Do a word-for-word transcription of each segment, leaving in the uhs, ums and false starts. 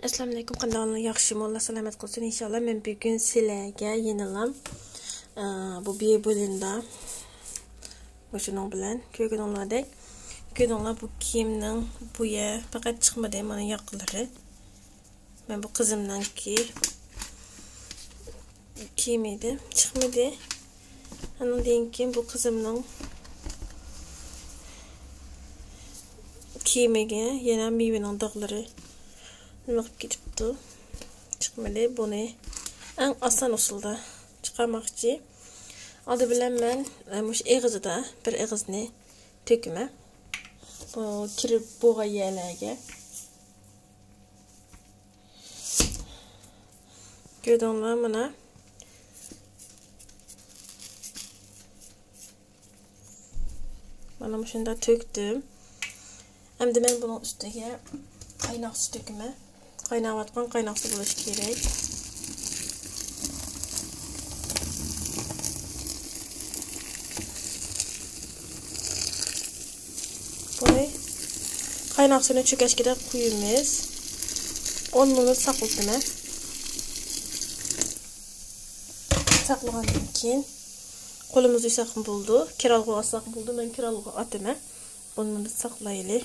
ئەسسالامۇئەلەيكۇم، قانداق ئەھۋالىڭلار، ياخشىمۇ؟ ئاللا سالامەت قىلسۇن ئىنشاللا. مەن بۈگۈن سىلەرگە يەنىلا، ئە، بۇ بىر بۇلىندا مۇشۇنىڭ بىلەن كۆرگىنىڭلاردەك، كۆردۈڭلار، بۇ كىيىمنىڭ بۇ يەر پەقەت چىقمىدى، مانا ياقىلىرى. مەن بۇ قىزىمنىڭكى كىيىمى ئىدى، چىقمىدى. ئاندىن كېيىن بۇ قىزىمنىڭ كىيىمىگە يەنە مېۋىنىڭ داغلىرى نېمە قىلىپ كېتىپتۇ. چىقمىدى. بۇنى ئەڭ ئاسان ئۇسۇلدا چىقارماقچى. ئالدى بىلەن مەن، ئە، مۇشۇ ئېغىزىدا بىر ئېغىزنى تۆكىمەن. بۇ كىرىپ بولغان يەرلەرگە. كۆردۈڭلار مانا. مانا مۇشۇنداق تۆكتۈم. ئەمدى مەن بۇنىڭ ئۈستىگە قايناق سۇ تۆكىمەن. قايناۋاتقان قايناق سۇ بولۇشى كېرەك. بۇنى قايناق سۇنى چۆكەشكىدە قۇيىمىز. ئون مىنۇت ساقلىتىمەن. ساقلىغاندىن كېيىن قولىمىزدا يۇساقمۇ بولىدۇ، كىرئالغۇغا ئاتساقمۇ بولىدۇ. مەن كىرئالغۇغا ئاتىمەن. ئون مىنۇت ساقلايلى.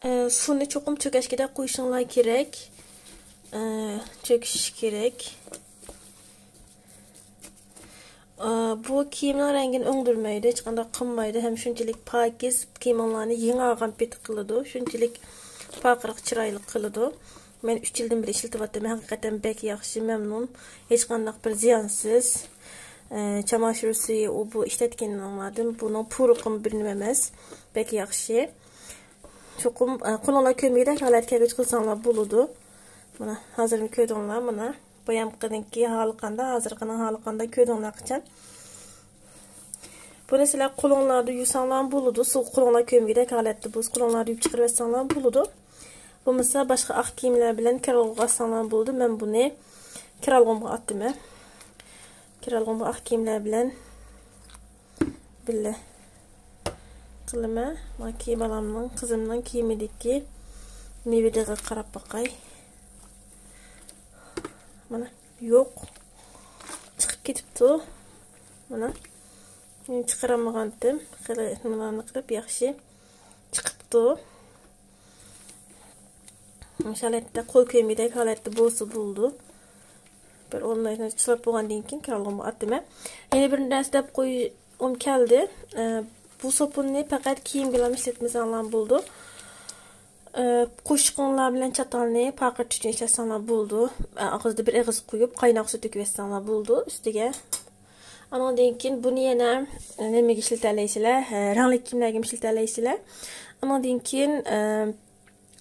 ئە، سۇنى چوقۇم چۆكەشكىدە قويۇشۇڭلار كېرەك. ئە، چۆكۈشى كېرەك. ئە، بۇ كىيىمنىڭ رەڭگىنى ئۆڭدۈرمەيدۇ، ھېچقانداق قىلمايدۇ ھەم شۇنچىلىك پاكىز، كىيىمىڭلارنى يېڭى ئالغان پېتى قىلىدۇ، شۇنچىلىك پارقىراق، چىرايلىق قىلىدۇ. مەن ئۈچ يىلدىن بېرى ئىشلىتىۋاتىمەن، ھەقىقەتەن بەك ياخشى، مەمنۇن. ھېچقانداق بىر زىيانسىز. ئە، چاماشۇر سۈيى، ئۇ بۇ ئىشلەتكىنىڭلاردىن بۇنىڭ پۇرىقىمۇ بىر نېمە ئەمەس، بەك ياخشى. چوقۇم، ئە، قولۇڭلار كۆرمىگۈدەك ھالەتكە كەلگۈچە قىلساڭلار بولىدۇ. مانا، ھازىرمۇ كۆردۈڭلار، مانا. بايامقىنىڭكى ھالى قانداق، ھازىرقىنىڭ ھالى قانداق كۆردۈڭلار قاچان. بۇنى سىلەر قولۇڭلاردا يۇساڭلار بولىدۇ. سۇ قولۇڭلار كۆرمىگۈدەك ھالەتتە بولسا قولۇڭلاردا يۇيۇپ چىقىرىۋەتسەڭلار بولىدۇ. بولمىسا باشقا ئاق كىيىملەر بىلەن كىرئالغۇغا ئاتساڭلار بولىدۇ. مەن بۇنى كىرئالغۇمغا ئاتتىم. كىرئالغۇمغا ئاق كىيىملەر بىلەن بىللە قىلىمەن. ماكى بالامنىڭ، قىزىمنىڭ كىيىمىدىكى مېۋىدىغا قاراپ باقاي. مانا، يوق. چىقىپ كېتىپتۇ. مانا. چىقىرالمىغانتىم. خېلى نېمىلەرنى قىلىپ ياخشى چىقىپتۇ. مۇشۇ ھالەتتە قول كۆيمىگۈدەك ھالەتتە بولسا بولىدۇ. بىر ئون مىنۇت چىلاپ بولغاندىن كېيىن كىرئالغۇمغا ئاتتىم. يەنە بىر نەرسە دەپ قويۇم كەلدى. ئە، بۇ سوپۇننى پەقەت كىيىمگىلا ئىشلەتمىسەڭلار بولىدۇ. ئە، قوشۇقۇڭلار بىلەن چاتالنى پارقىرىتىش ئۈچۈن ئىشلەتسەڭلار بولىدۇ. ئە، ئاغزىدا بىر ئېغىز قويۇپ، قايناق سۇ تۆكۈۋەتسەڭلار بولىدۇ ئۈستىگە. ئانىڭدىن كېيىن بۇنى يەنە، ئە، نېمىگە ئىشلىتەلەيسىلەر؟ ئە، رەڭلىك كىيىملەرگىمۇ ئىشلىتەلەيسىلەر. ئانىڭدىن كېيىن، ئە،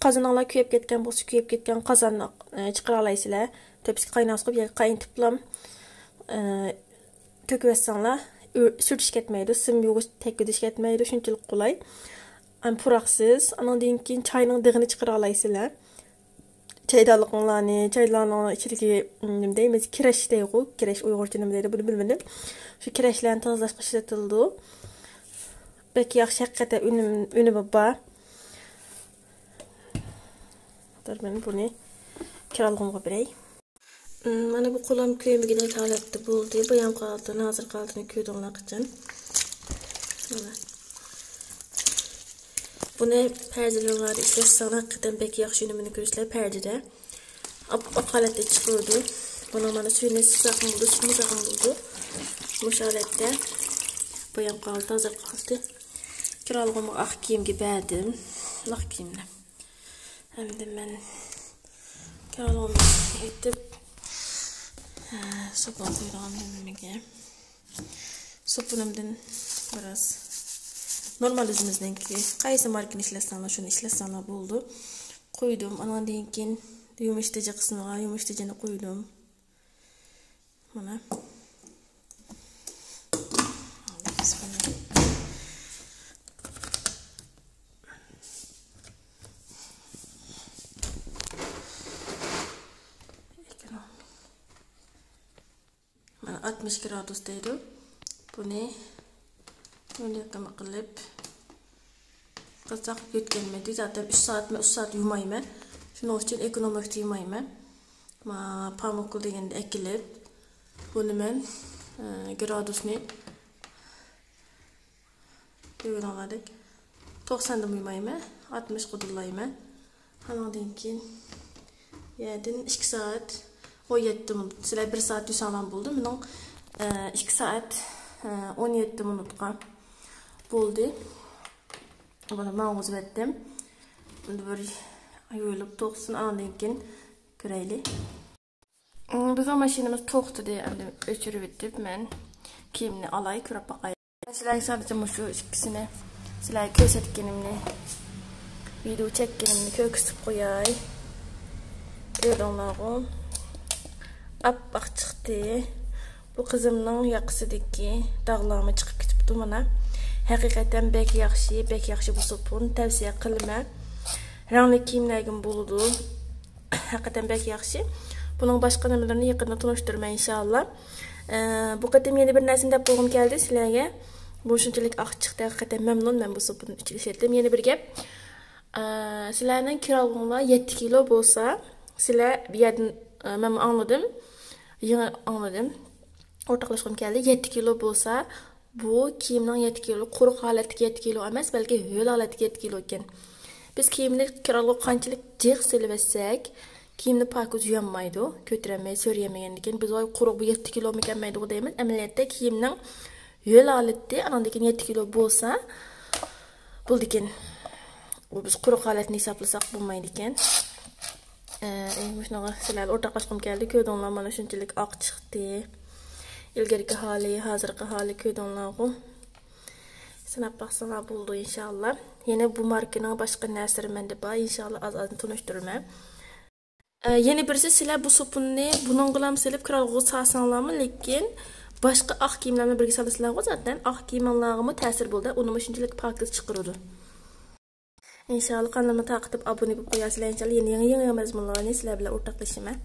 قازىنىڭلار كۆيۈپ كەتكەن بولسا، كۆيۈپ كەتكەن قازاننى، ئە، چىقىرالايسىلەر. تۆپىسىگە قايناق سۇ قۇيۇپ، ياكى قاينىتىپلام، ئە، تۆكۈۋەتسەڭلار، ئۆ-، سۈرتۈش كەتمەيدۇ، سىم يۇغۇش، تەگكۈزۈش كەتمەيدۇ، شۇنچىلىك قولاي. ئەم، پۇراقسىز. ئانىڭدىن كېيىن چاينىڭ دېغىنى چىقىرالايسىلەر. چايدانلىقىڭلارنى، چايدانلارنىڭ ئىچىدىكى، نېمە دەيمىز، كىرەش دەيغۇ، كىرەش ئۇيغۇرچە نېمە دەيدۇ، بۇنى بىلمىدىم. شۇ كىرەشلەرنى تازىلاشقا ئىشلىتىلىدۇ. بەك ياخشى، ھەقىقەتەن ئۈنۈم، ئۈنۈمى بار. ھازىر مەن بۇنى كىرئالغۇمغا بېرەي. مم، مانا بۇ قولام كۆيمىگۈدەك ھالەتتە بولدى. بۇيام قالدى، ھازىر قالدىنى كۆردۈڭلار قاچان. مانا. بۇنى پەردىلىرىڭلاردا ئىشلەتسەڭلار، ھەقىقەتەن بەك ياخشى ئۈنۈمىنى كۆرىسىلەر پەردىدە. ئاپئاق ھالەتتە چىقىدۇ. بۇنىڭ مانا سۈيىنى سىقساقمۇ بولىدۇ، سىقمىساقمۇ بولىدۇ. مۇشۇ ھالەتتە. بۇيام قالدى، ھازىر قالدى. كىرئالغۇمغا ئاق كىيىمگە بەردىم. ئاق كىيىمنى. ئەمدى مەن كالوننى ئېتىپ، ھە، سوپۇن قۇيىدىغان نېمىگە. سوپۇنۇمدىن بىراز نورمال ئۆزىمىزنىڭكى، قايسى ماركىنى ئىشلەتسەڭلار، شۇنى ئىشلەتسەڭلار بولىدۇ. قۇيدۇم. ئاناندىن كېيىن يۇمشىتىجى قىسمىغا يۇمشىتىجىنى قۇيدۇم. مانا. مانا ئاتمىش گرادۇس دەيدۇ. بۇنى بۇنى قىلىپ قىلساق يۆتكەلمەيدۇ. زاتەن ئۈچ سائەتمۇ، ئۈچ سائەت يۇمايمەن. شۇنىڭ ئۈچۈن ئېكونوملۇق يۇمايمەن. ما پامۇكل دېگەندە ئەكېلىپ، بۇنى مەن، ئە، گرادۇسنى كۆرگىنىڭلاردەك توقساندىن يۇمايمەن، ئاتمىشقا دۇللايمەن. ئانىڭدىن كېيىن يەردىن ئىككى سائەت ئون يەتتە مىنۇت. سىلەر بىر سائەت دېسەڭلار بولىدۇ. مېنىڭ، ئە، ئىككى سائەت، ئە، ئون يەتتە مىنۇتقا بولدى. بۇنى ماڭغۇزۇۋەتتىم. ئەمدى بىر يۇيۇلۇپ توقسۇن، ئاندىن كېيىن كۆرەيلى. ئىم، بىزنىڭ ماشىنىمىز توختىدى. ئەمدى ئۆچۈرۈۋېتىپ، مەن كىيىمنى ئالاي، كۆرۈپ باقاي. سىلەرگە سادىچە مۇشۇ ئىككىسىنى سىلەرگە كۆرسەتكىنىمنى، ۋىدېو چەككىنىمنى كۆرسىتىپ قوياي. كۆردۈڭلارغۇ؟ ئاپئاق چىقتى. بۇ قىزىمنىڭ ياقىسىدىكى داغلارمۇ چىقىپ كېتىپتۇ مانا. ھەقىقەتەن بەك ياخشى، بەك ياخشى بۇ سوپۇن. تەۋسىيە قىلىمەن. رەڭلىك كىيىملەرگىمۇ بولىدۇ. ھەقىقەتەن بەك ياخشى. بۇنىڭ باشقا نېمىلىرىنى يېقىندا تونۇشتۇرىمەن، ئىنشائاللا. ئە، بۇ قېتىم يەنە بىر نەرسىنى دەپ بولغۇم كەلدى سىلەرگە. بۇ شۇنچىلىك ئاق چىقتى، ھەقىقەتەن مەمنۇن. مەن بۇ سوپۇننى ئۈچ يىل ئىشلەتتىم. يەنە بىر گەپ. ئە، سىلەرنىڭ كىرئالغۇڭلار يەتتە كىلو بولسا، سىلەر بۇ يەردىن، ئە، مەنمۇ ئاڭلىدىم. يېڭى ئاڭلىدىم. ئورتاقلاشقۇم كەلدى. يەتتە كىلو بولسا، بۇ كىيىمنىڭ يەتتە كىلو، قۇرۇق ھالەتتىكى يەتتە كىلو ئەمەس، بەلكى ھۆل ھالەتتىكى يەتتە كىلو ئىكەن. بىز كىيىمنى كىرئالغا قانچىلىك جىق سېلىۋەتسەك، كىيىمنى پاكىز يۇيالمايدۇ، كۆتۈرەلمەي، سۆرىيەلمىگەندىكىن. بىز ۋاي قۇرۇق، بۇ يەتتە كىلومىكەنمەيدىغۇ دەيمىز. ئەمەلىيەتتە كىيىمنىڭ ھۆل ھالىتى، ئانىڭدىن كېيىن يەتتە كىلو بولسا، بولىدىكەن. بۇ بىز قۇرۇق ھالەتنى ھېسابلىساق بولمايدىكەن. ئە، مۇشۇنىڭغا سىلەر بىلەن ئورتاقلاشقۇم كەلدى. كۆردۈڭلار، مانا شۇنچىلىك ئاق چىقتى. ئىلگىرىكى ھالى، ھازىرقى ھالى كۆردۈڭلارغۇ. سىناپ باقساڭلار بولىدۇ، ئىنشائاللا. يەنە بۇ ماركىنىڭ باشقا نەرسىلىرى مەندە بار. ئىنشائاللا، ئاز-ئازدىن تونۇشتۇرىمەن. ئە، يەنە بىرسى، سىلەر بۇ سوپۇننى بۇنىڭغىلا سېلىپ، كىرئالغۇغا سالساڭلارمۇ، لېكىن باشقا ئاق كىيىملەرنى بىرگە سالىسىلەرغۇ، زاتەن ئاق كىيىمىڭلارغىمۇ تەسىر بولىدۇ. ئۇنىمۇ شۇنچىلىك پاكىز چىقىرىدۇ. ئىنشائاللا، قانىلىمنى تارقىتىپ، ئابۇنە بولۇپ قويارسىلەر. ئىنشائاللا، يەنە يېڭى، يېڭى، يېڭى مەزمۇنلارنى سىلەر بىلەن ئورتاقلىشىمەن.